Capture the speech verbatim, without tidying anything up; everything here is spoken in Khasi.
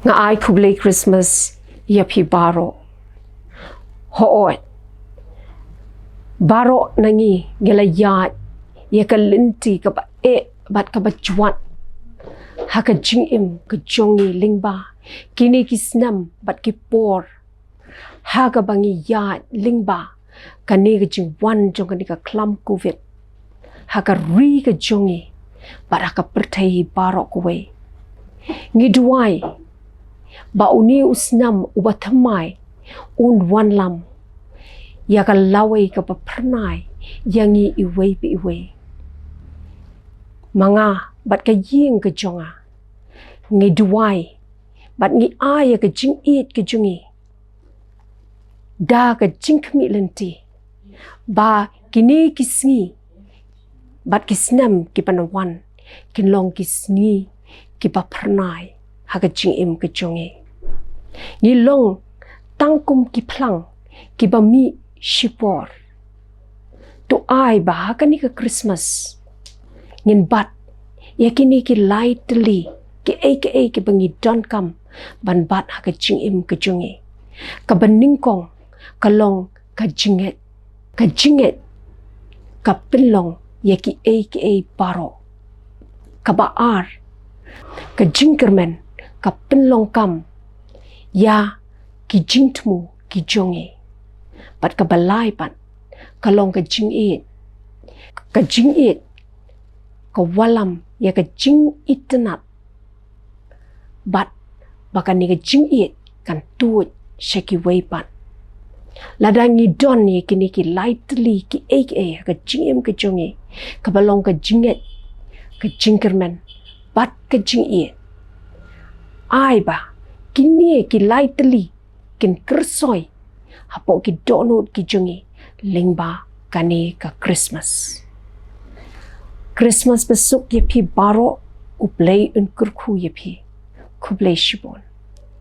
Nga ai khublei Christmas ïa phi baroh. Hooid, baroh na ngi ngi la ïaid ïa ka lynti kaba eh bad kaba jwat ha ka jingim ka jong ngi lyngba kine ki snem bad ki por ha kaba ngi ïaid lyngba kane ka jingwan jong kane ka khlam covid ha ka ri ka jong ngi bad ha ka pyrthei baroh kawei. Ngi duwai ba une u snem uba thymmai un wanlam ïa ka lawei kaba phyrnai ïa ngi iwei pa iwei. Ma nga bad ka ïing ka jong nga ngi duwai bad ngi ai ïa ka jingïeit ka jong ngi da ka jingkhmih lynti ba kine ki sngi bad ki snem ki ban wan kin long ki sngi kiba phyrnai ha ka jingim ka jong ngi. Ngi long tang kum ki phlang kiba mih shipor. To ai ba ha kane ka Christmas ngin bat ïa kine ki lai tylli kiei kiei kiba ngi donkam ban bat ha ka jingim ka jong ngi. Kaba nyngkong ka long ka jingngeit. Ka jingngeit ka pynlong ïa kiei kiei baroh. Kaba ar ka jingkyrmen ka pynlong kam ïa ki jingthmu ki jong ngi. Bad kaba lai pat ka long ka jingïeit. Ka jingïeit ka wallam ïa ka jingitynnad bad ba kane ka jingïeit kan tuid sha kiwei pat. Lada ngi don ïa kine ki lai tylli kiei kiei ha ka jingim ka jong ngi kaba long ka jingngeit, ka jingkyrmen bad ka jingïeit, ai ba kine ki lai tylli kin kyrsoi hapoh ki dohnud ki jong ngi lyngba kane ka Christmas. Christmas basuk ïa phi baroh. U Blei un kyrkhu ïa phi. Khublei shibun.